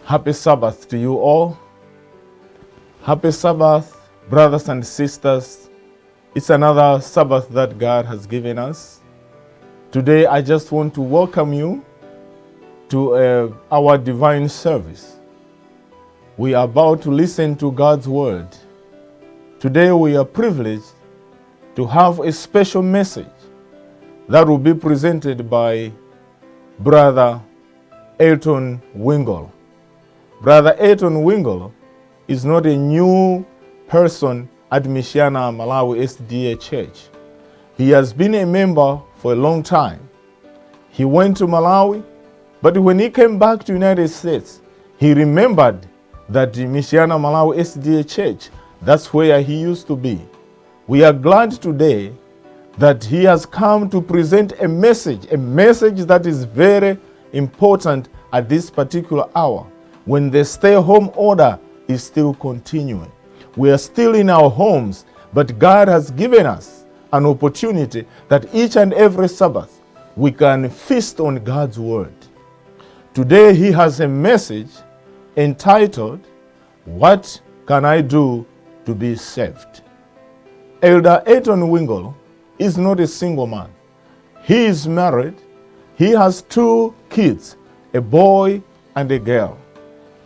Happy Sabbath to you all. Happy Sabbath, brothers and sisters. It's another Sabbath that God has given us. Today, I just want to welcome you to our divine service. We are about to listen to God's word. Today, we are privileged to have a special message that will be presented by Brother Elton Wingolo. Brother Elton Wingolo is not a new person at Michiana, Malawi Sda Church. He has been a member for a long time. He went to Malawi, but when he came back to the United States, he remembered that the Michiana, Malawi Sda Church, that's where he used to be. We are glad today that he has come to present a message that is very important at this particular hour, when the stay-home order is still continuing. We are still in our homes, but God has given us an opportunity that each and every Sabbath we can feast on God's word. Today he has a message entitled, "What Can I Do to Be Saved?" Elder Elton Wingolo is not a single man. He is married. He has 2 kids, a boy and a girl.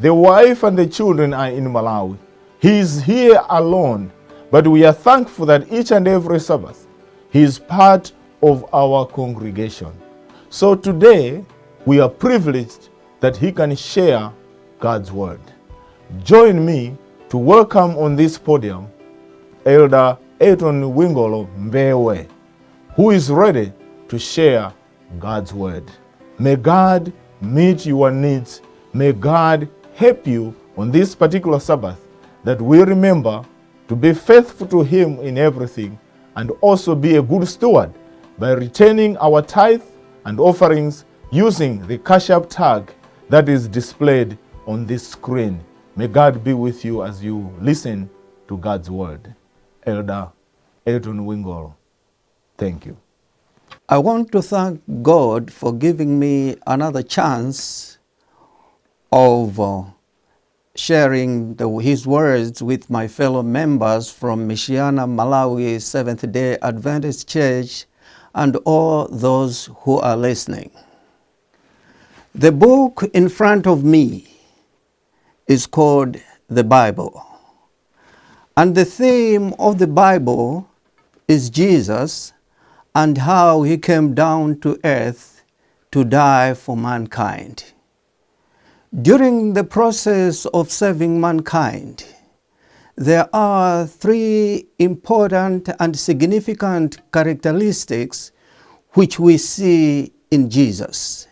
The wife and the children are in Malawi. He is here alone, but we are thankful that each and every Sabbath he is part of our congregation. So today we are privileged that he can share God's word. Join me to welcome on this podium Elder Elton Wingolo Mbewe, who is ready to share God's word. May God meet your needs. May God help you on this particular Sabbath, that we remember to be faithful to him in everything and also be a good steward by returning our tithe and offerings using the Cash App tag that is displayed on this screen. May God be with you as you listen to God's word. Elder Elton Wingolo, thank you. I want to thank God for giving me another chance of sharing his words with my fellow members from Michiana, Malawi Seventh-day Adventist Church and all those who are listening. The book in front of me is called the Bible. And the theme of the Bible is Jesus and how he came down to earth to die for mankind. During the process of saving mankind, there are 3 important and significant characteristics which we see in Jesus.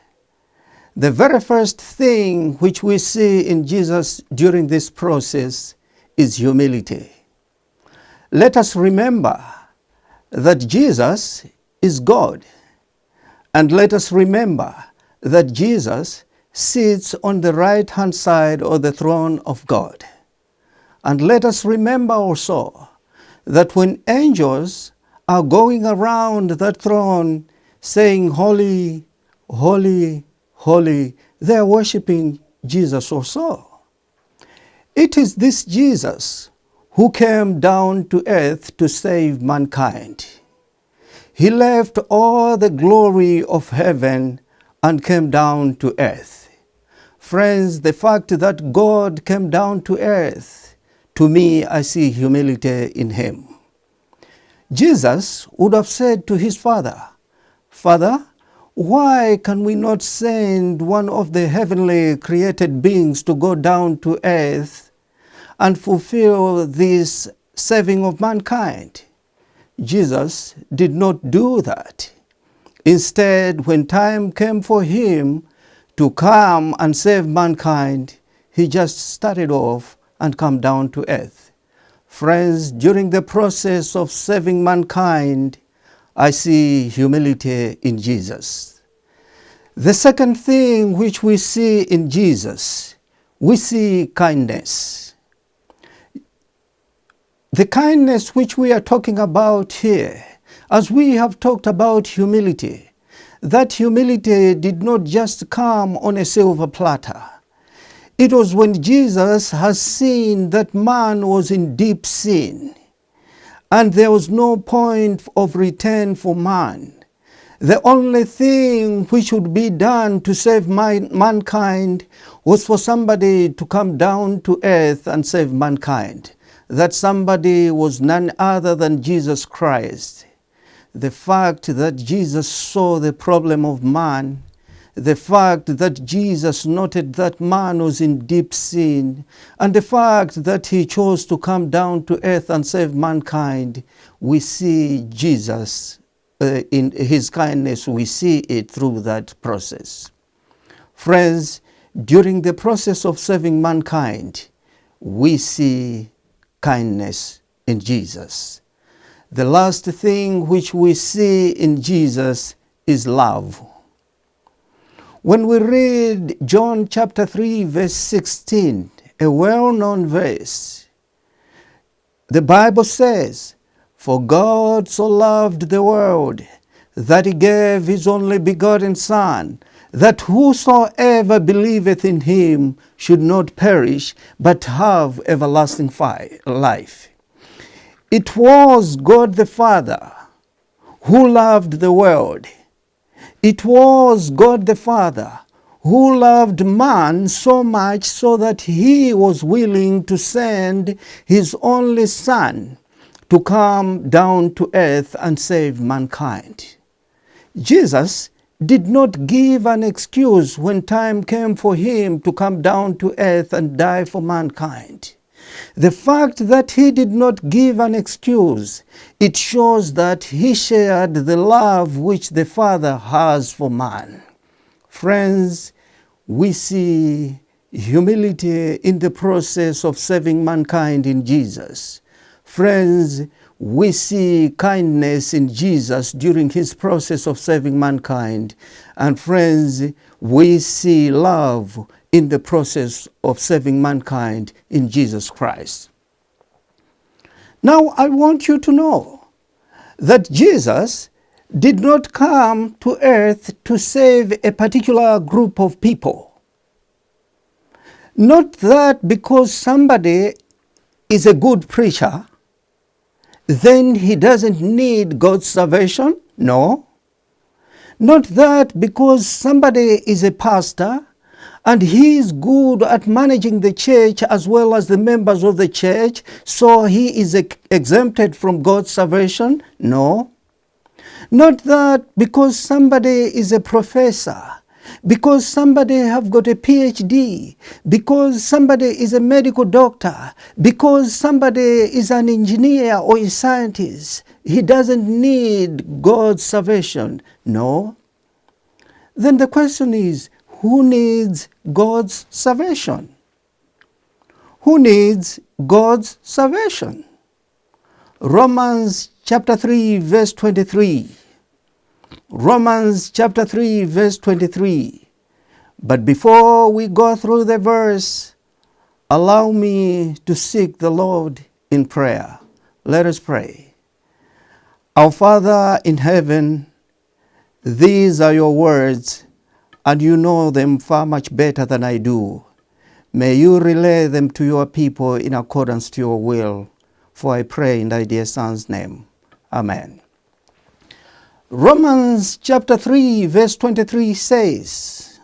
The very first thing which we see in Jesus during this process is humility. Let us remember that Jesus is God, and let us remember that Jesus sits on the right-hand side of the throne of God. And let us remember also that when angels are going around that throne saying, "Holy, holy, holy," they are worshiping Jesus also. It is this Jesus who came down to earth to save mankind. He left all the glory of heaven and came down to earth. Friends, the fact that God came down to earth, to me, I see humility in him. Jesus would have said to his Father, "Father, why can we not send one of the heavenly created beings to go down to earth and fulfill this saving of mankind?" Jesus did not do that. Instead, when time came for him to come and save mankind, he just started off and come down to earth. Friends, during the process of saving mankind, I see humility in Jesus. The second thing which we see in Jesus, we see kindness. The kindness which we are talking about here, as we have talked about humility, that humility did not just come on a silver platter. It was when Jesus has seen that man was in deep sin, and there was no point of return for man. The only thing which would be done to save mankind was for somebody to come down to earth and save mankind. That somebody was none other than Jesus Christ. The fact that Jesus saw the problem of man, the fact that Jesus noted that man was in deep sin, and the fact that he chose to come down to earth and save mankind, we see Jesus in his kindness, we see it through that process. Friends, during the process of saving mankind, we see kindness in Jesus. The last thing which we see in Jesus is love. When we read John chapter 3 verse 16, a well-known verse, the Bible says, "For God so loved the world that he gave his only begotten Son, that whosoever believeth in him should not perish, but have everlasting life." It was God the Father who loved the world. It was God the Father who loved man so much so that he was willing to send his only Son to come down to earth and save mankind. Jesus did not give an excuse when time came for him to come down to earth and die for mankind. The fact that he did not give an excuse, it shows that he shared the love which the Father has for man. Friends, we see humility in the process of saving mankind in Jesus. Friends, we see kindness in Jesus during his process of saving mankind. And friends, we see love in the process of saving mankind in Jesus Christ. Now, I want you to know that Jesus did not come to earth to save a particular group of people. Not that because somebody is a good preacher, then he doesn't need God's salvation. No. Not that because somebody is a pastor and he is good at managing the church as well as the members of the church, so he is exempted from God's salvation. No. Not that because somebody is a professor, because somebody have got a PhD, because somebody is a medical doctor, because somebody is an engineer or a scientist, he doesn't need God's salvation. No. Then the question is, who needs God's salvation? Who needs God's salvation? Romans chapter 3 verse 23. Romans chapter 3 verse 23. But before we go through the verse, allow me to seek the Lord in prayer. Let us pray. Our Father in heaven, these are your words, and you know them far much better than I do. May you relay them to your people in accordance to your will. For I pray in thy dear Son's name. Amen. Romans chapter 3 verse 23 says,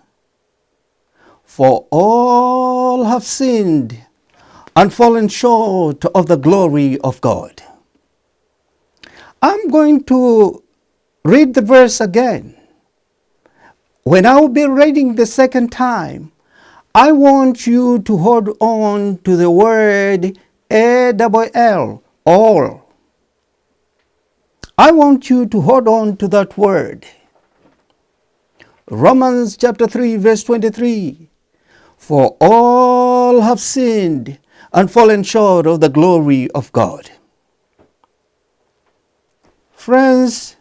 "For all have sinned and fallen short of the glory of God." I'm going to read the verse again. When I will be reading the second time, I want you to hold on to the word A-double-L, all. I want you to hold on to that word. Romans chapter 3 verse 23. "For all have sinned and fallen short of the glory of God." Friends,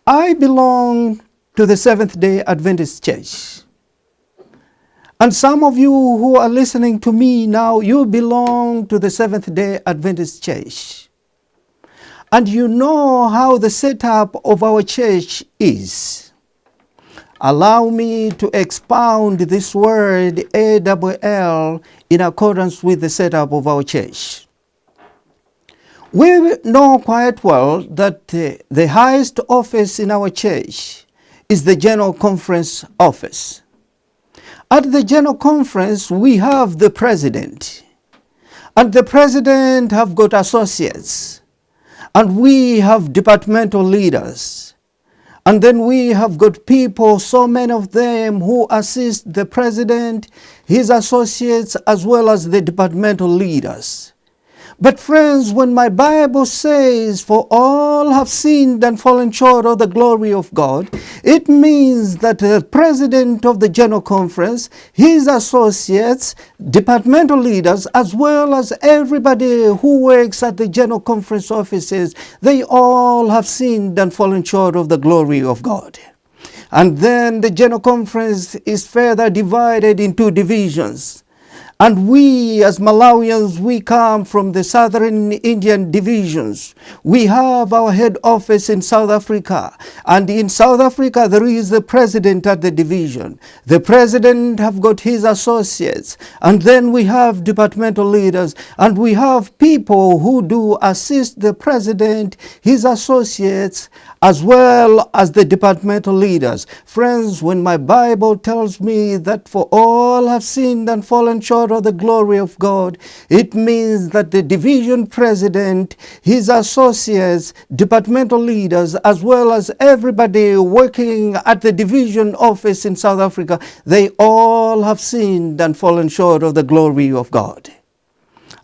I belong to the Seventh-day Adventist Church. And some of you who are listening to me now, you belong to the Seventh-day Adventist Church. And you know how the setup of our church is. allow me to expound this word AWL in accordance with the setup of our church. We know quite well that the highest office in our church is the General Conference office. At the General Conference, we have the president. And the president have got associates. And we have departmental leaders. And then we have got people, so many of them, who assist the president, his associates, as well as the departmental leaders. But friends, when my Bible says, for all have sinned and fallen short of the glory of God, it means that the president of the General Conference, his associates, departmental leaders, as well as everybody who works at the General Conference offices, they all have sinned and fallen short of the glory of God. And then the General Conference is further divided into divisions. And we as Malawians, we come from the Southern Indian divisions. We have our head office in South Africa. And in South Africa, there is the president at the division. The president have got his associates. And then we have departmental leaders. And we have people who do assist the president, his associates, as well as the departmental leaders. Friends, when my Bible tells me that for all have sinned and fallen short of the glory of God, it means that the division president, his associates, departmental leaders, as well as everybody working at the division office in South Africa, they all have sinned and fallen short of the glory of God.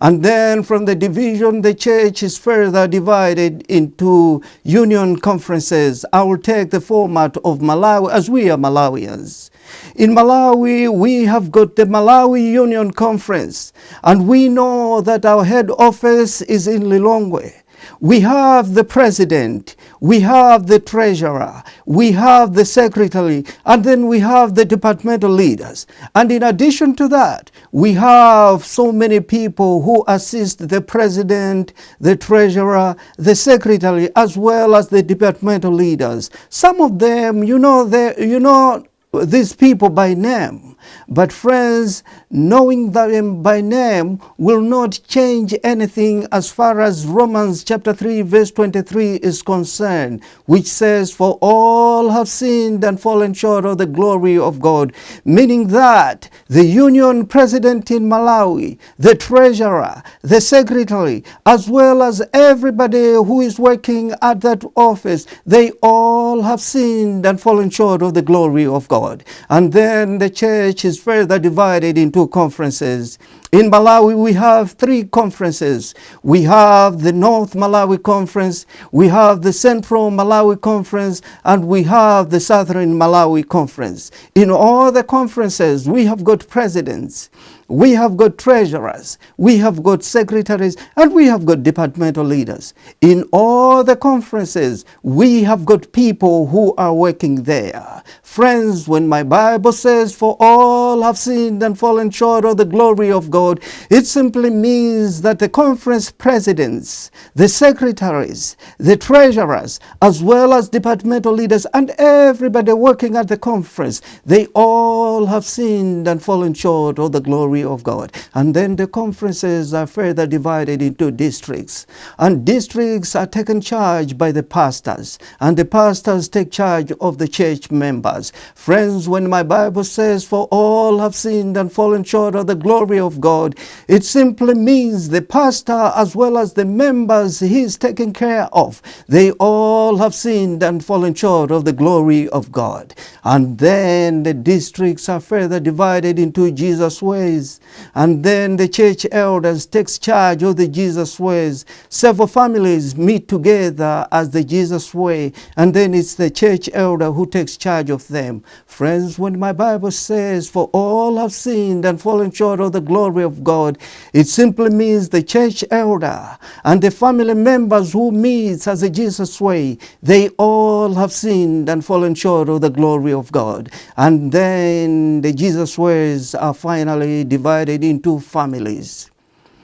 And then from the division, the church is further divided into union conferences. I will take the format of Malawi, as we are Malawians. In Malawi, we have got the Malawi Union Conference, and we know that our head office is in Lilongwe. We have the president, we have the treasurer, we have the secretary, and then we have the departmental leaders. And in addition to that, we have so many people who assist the president, the treasurer, the secretary, as well as the departmental leaders. Some of them, you know these people by name. But friends, knowing them by name will not change anything as far as Romans chapter 3 verse 23 is concerned, which says, for all have sinned and fallen short of the glory of God. Meaning that the union president in Malawi, the treasurer, the secretary, as well as everybody who is working at that office, they all have sinned and fallen short of the glory of God. And then the church is further divided into conferences. In Malawi, we have 3 conferences. We have the North Malawi Conference, we have the Central Malawi Conference, and we have the Southern Malawi Conference. In all the conferences, we have got presidents, we have got treasurers, we have got secretaries, and we have got departmental leaders. In all the conferences, we have got people who are working there. Friends, when my Bible says, for all have sinned and fallen short of the glory of God, it simply means that the conference presidents, the secretaries, the treasurers, as well as departmental leaders, and everybody working at the conference, they all have sinned and fallen short of the glory of God. And then the conferences are further divided into districts. And districts are taken charge by the pastors. And the pastors take charge of the church members. Friends, when my Bible says, for all have sinned and fallen short of the glory of God, it simply means the pastor as well as the members he is taking care of, they all have sinned and fallen short of the glory of God. And then the districts are further divided into Jesus ways. And then the church elders takes charge of the Jesus ways. Several families meet together as the Jesus way, and then it's the church elder who takes charge of them. Friends, when my Bible says, for all have sinned and fallen short of the glory of God, it simply means the church elder and the family members who meet as a Jesus way, they all have sinned and fallen short of the glory of God. And then the Jesus ways are finally divided into families.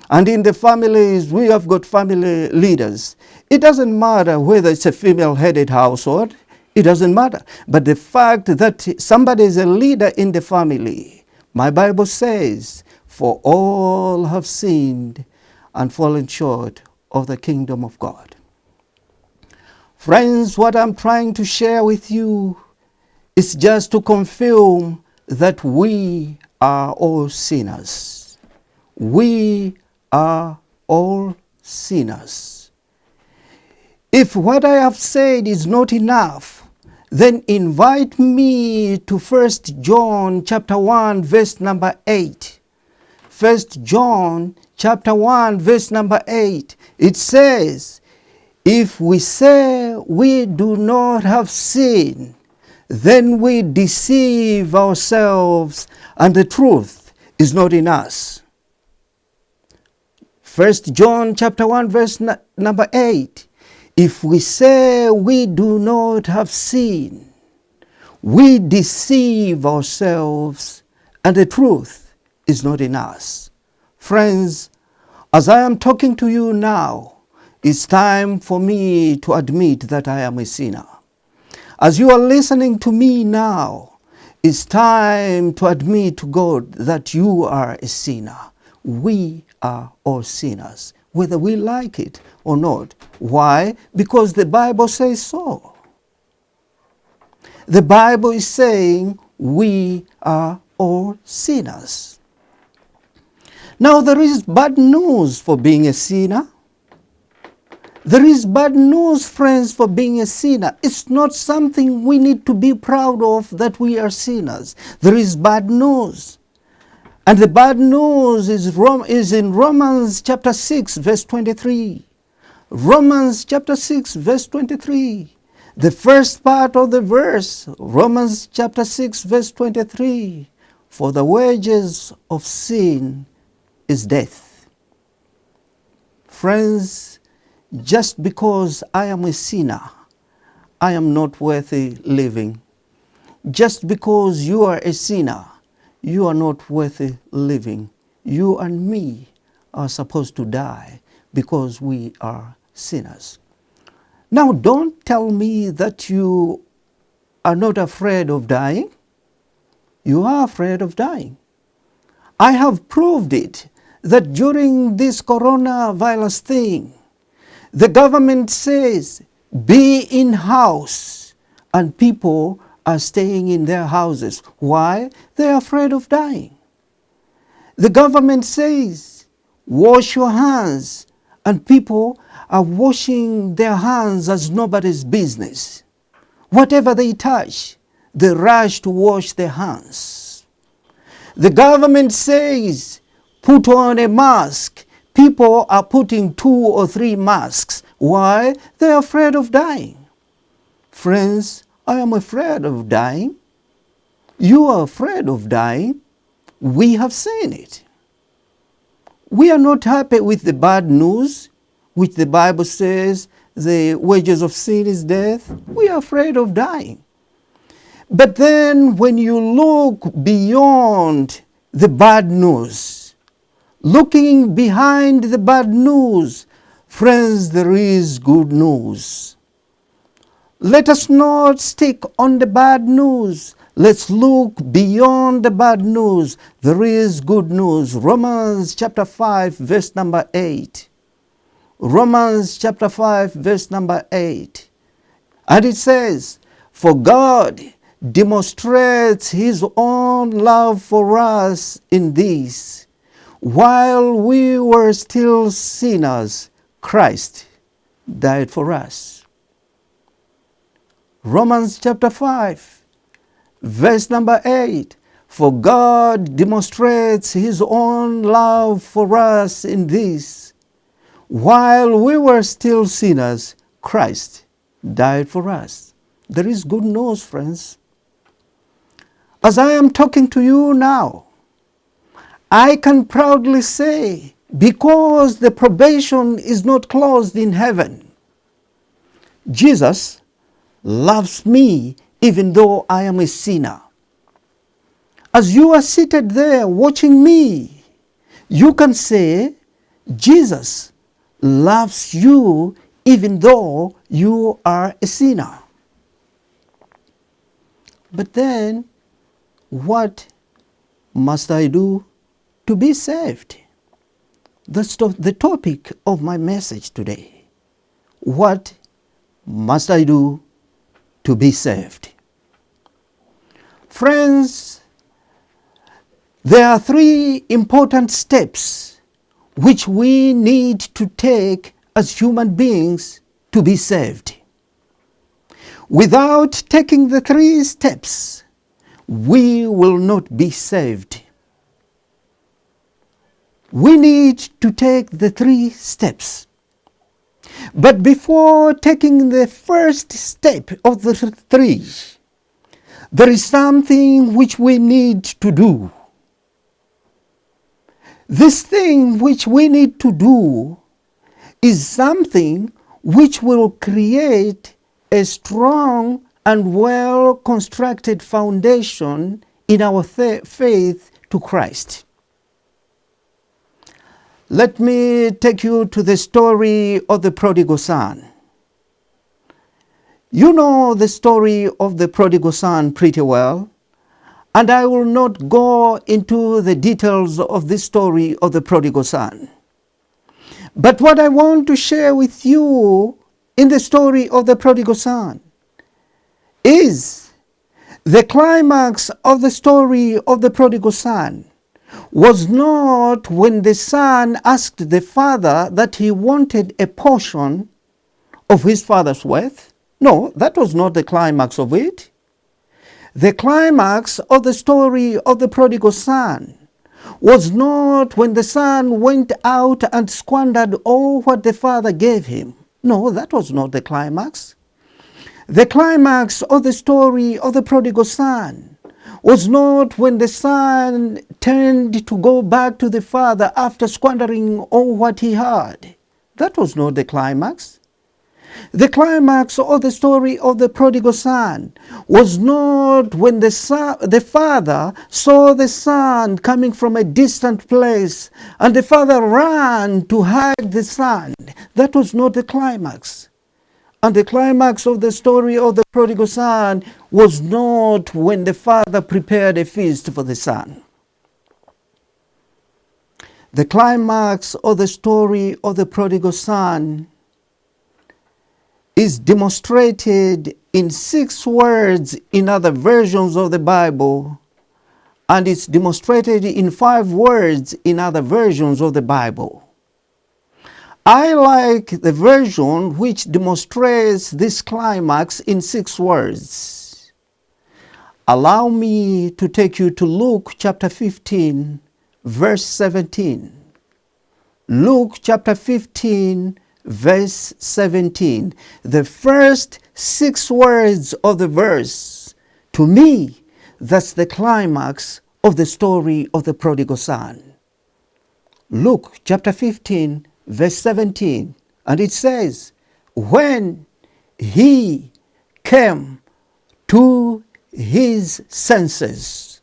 And in the families, we have got family leaders. It doesn't matter whether it's a female-headed household. It doesn't matter. But the fact that somebody is a leader in the family, my Bible says, for all have sinned and fallen short of the kingdom of God. Friends, what I'm trying to share with you is just to confirm that we are all sinners. We are all sinners. If what I have said is not enough, then invite me to 1 John chapter 1 verse number 8. 1 John chapter 1 verse number 8. It says, if we say we do not have sin, then we deceive ourselves and the truth is not in us. 1 John chapter 1 verse number 8. If we say we do not have sin, we deceive ourselves and the truth is not in us. Friends, as I am talking to you now, it's time for me to admit that I am a sinner. As you are listening to me now, it's time to admit to God that you are a sinner. We are all sinners, whether we like it or not. Why? Because the Bible says so. The Bible is saying we are all sinners. Now there is bad news for being a sinner. There is bad news, friends, for being a sinner. It's not something we need to be proud of that we are sinners. There is bad news. And the bad news is in Romans chapter 6, verse 23. Romans chapter 6, verse 23. The first part of the verse, Romans chapter 6, verse 23. For the wages of sin is death. Friends, just because I am a sinner, I am not worthy living. Just because you are a sinner, you are not worthy living. You and me are supposed to die because we are sinners. Now, don't tell me that you are not afraid of dying. You are afraid of dying. I have proved it that during this coronavirus thing, the government says, be in house, and people are staying in their houses. Why? They're afraid of dying. The government says, wash your hands, and people are washing their hands as nobody's business. Whatever they touch, they rush to wash their hands. The government says, put on a mask. People are putting 2 or 3 masks. Why? They're afraid of dying. Friends, I am afraid of dying. You are afraid of dying. We have seen it. We are not happy with the bad news, which the Bible says the wages of sin is death. We are afraid of dying. But then when you look beyond the bad news, looking behind the bad news, friends, there is good news. Let us not stick on the bad news. Let's look beyond the bad news. There is good news. Romans chapter 5, verse number 8. Romans chapter 5, verse number 8. And it says, for God demonstrates his own love for us in this: while we were still sinners, Christ died for us. Romans chapter 5, verse number 8. For God demonstrates his own love for us in this: while we were still sinners, Christ died for us. There is good news, friends. As I am talking to you now, I can proudly say, because the probation is not closed in heaven, Jesus loves me even though I am a sinner. As you are seated there watching me, you can say, Jesus loves you even though you are a sinner. But then, what must I do to be saved? That's the topic of my message today. What must I do to be saved? Friends, there are 3 important steps which we need to take as human beings to be saved. Without taking the 3 steps, we will not be saved. We need to take the 3 steps. But before taking the first step of the 3, there is something which we need to do. This thing which we need to do is something which will create a strong and well-constructed foundation in our faith to Christ. Let me take you to the story of the prodigal son. You know the story of the prodigal son pretty well, and I will not go into the details of this story of the prodigal son. But what I want to share with you in the story of the prodigal son is the climax of the story of the prodigal son was not when the son asked the father that he wanted a portion of his father's wealth. No, that was not the climax of it. The climax of the story of the prodigal son was not when the son went out and squandered all what the father gave him. No, that was not the climax. The climax of the story of the prodigal son was not when the son turned to go back to the father after squandering all what he had. That was not the climax. The climax of the story of the prodigal son was not when the father saw the son coming from a distant place and the father ran to hug the son. That was not the climax. And the climax of the story of the prodigal son was not when the father prepared a feast for the son. The climax of the story of the prodigal son is demonstrated in 6 words in other versions of the Bible, and it's demonstrated in 5 words in other versions of the Bible. I like the version which demonstrates this climax in 6 words. Allow me to take you to Luke chapter 15, verse 17. Luke chapter 15, verse 17. The first 6 words of the verse, to me, that's the climax of the story of the prodigal son. Luke chapter 15, verse 17, and it says, when he came to his senses.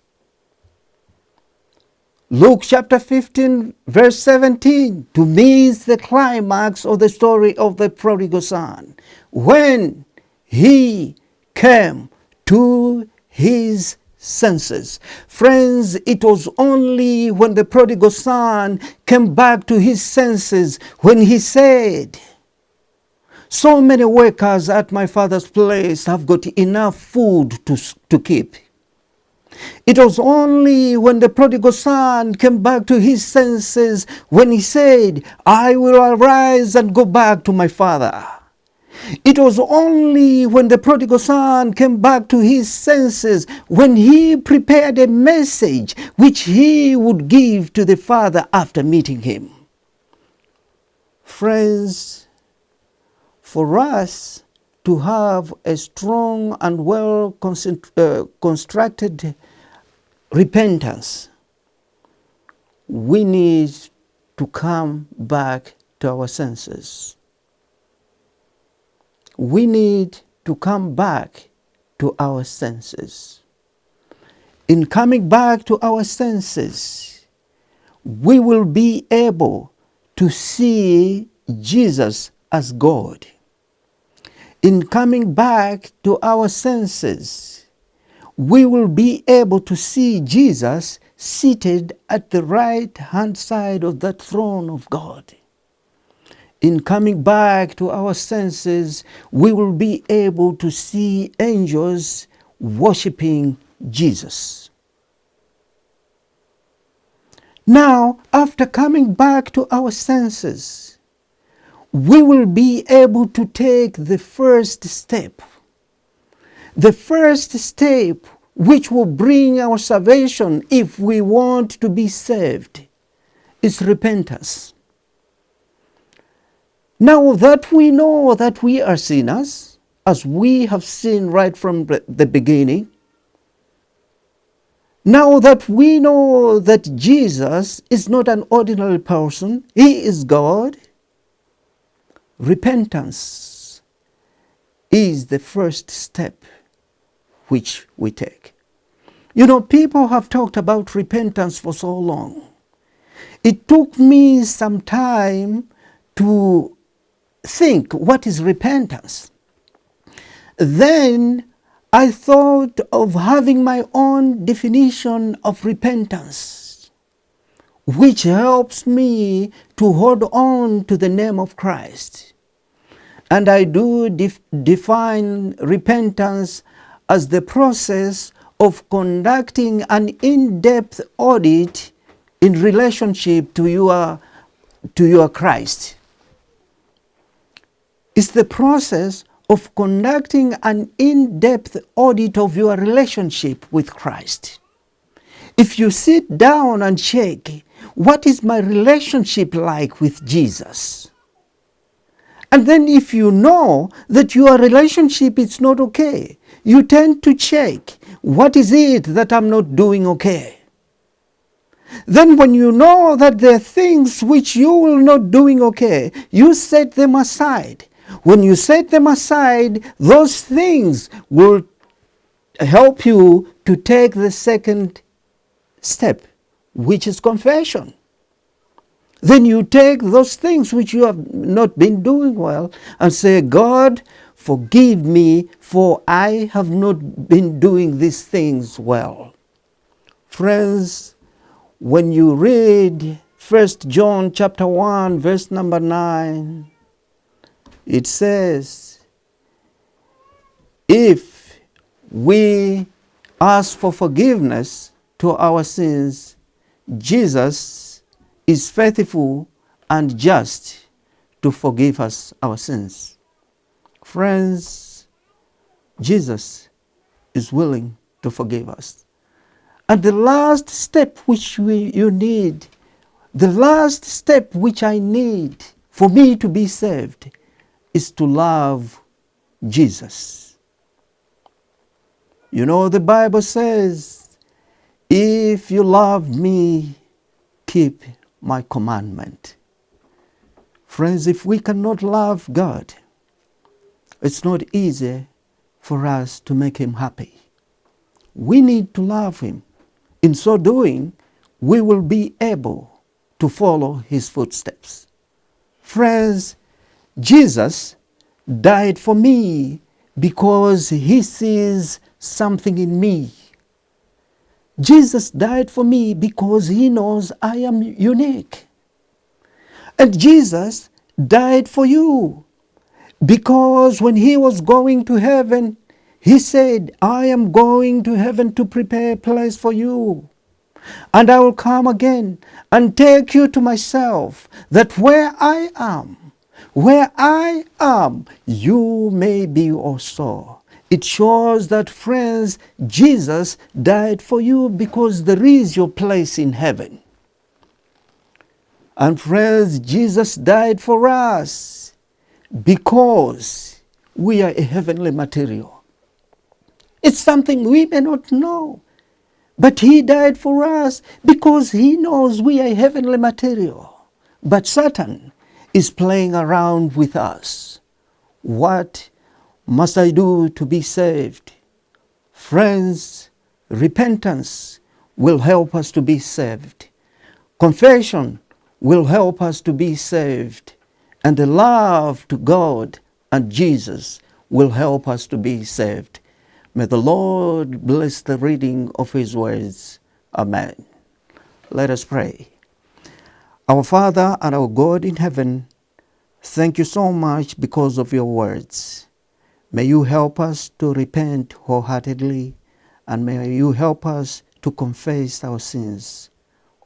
Luke chapter 15, verse 17, to me is the climax of the story of the prodigal son. When he came to his senses. Friends, it was only when the prodigal son came back to his senses when he said, so many workers at my father's place have got enough food to keep. It was only when the prodigal son came back to his senses when he said, I will arise and go back to my father. It was only when the prodigal son came back to his senses when he prepared a message which he would give to the father after meeting him. Friends, for us to have a strong and well constructed repentance, we need to come back to our senses. We need to come back to our senses. In coming back to our senses, we will be able to see Jesus as God. In coming back to our senses, we will be able to see Jesus seated at the right-hand side of that throne of God. In coming back to our senses, we will be able to see angels worshiping Jesus. Now, after coming back to our senses, we will be able to take the first step. The first step which will bring our salvation if we want to be saved is repentance. Now that we know that we are sinners, as we have seen right from the beginning, now that we know that Jesus is not an ordinary person, he is God, repentance is the first step which we take. You know, people have talked about repentance for so long. It took me some time to think, what is repentance? Then I thought of having my own definition of repentance, which helps me to hold on to the name of Christ. And I do define repentance as the process of conducting an in-depth audit in relationship to your Christ. It's the process of conducting an in-depth audit of your relationship with Christ. If you sit down and check, what is my relationship like with Jesus? And then if you know that your relationship is not okay, you tend to check, what is it that I'm not doing okay? Then when you know that there are things which you will not doing okay, you set them aside. When you set them aside, those things will help you to take the second step, which is confession. Then you take those things which you have not been doing well and say, God, forgive me, for I have not been doing these things well. Friends, when you read 1 John chapter 1, verse number 9, it says, if we ask for forgiveness to our sins, Jesus is faithful and just to forgive us our sins. Friends, Jesus is willing to forgive us. And the last step which you need, the last step which I need for me to be saved, is to love Jesus. You know, the Bible says, if you love me, keep my commandment. Friends, if we cannot love God, it's not easy for us to make him happy. We need to love him. In so doing, we will be able to follow his footsteps. Friends, Jesus died for me because he sees something in me. Jesus died for me because he knows I am unique. And Jesus died for you because when he was going to heaven, he said, I am going to heaven to prepare a place for you. And I will come again and take you to myself, that where I am, you may be also. It shows that, friends, Jesus died for you because there is your place in heaven. And friends, Jesus died for us because we are a heavenly material. It's something we may not know, but he died for us because he knows we are heavenly material. But Satan is playing around with us. What must I do to be saved? Friends, repentance will help us to be saved. Confession will help us to be saved. And the love to God and Jesus will help us to be saved. May the Lord bless the reading of his words. Amen. Let us pray. Our Father and our God in heaven, thank you so much because of your words. May you help us to repent wholeheartedly, and may you help us to confess our sins.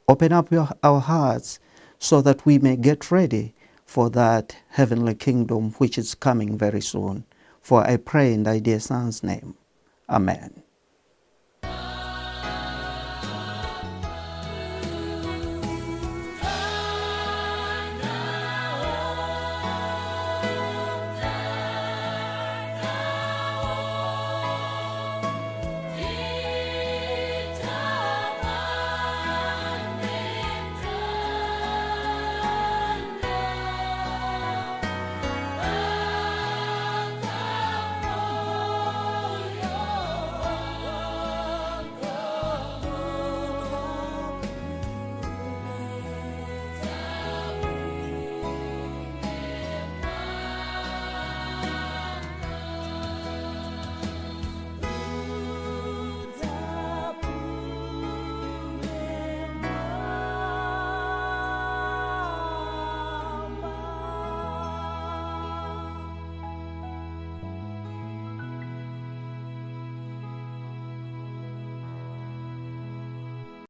Open up our hearts so that we may get ready for that heavenly kingdom which is coming very soon. For I pray in thy dear Son's name. Amen.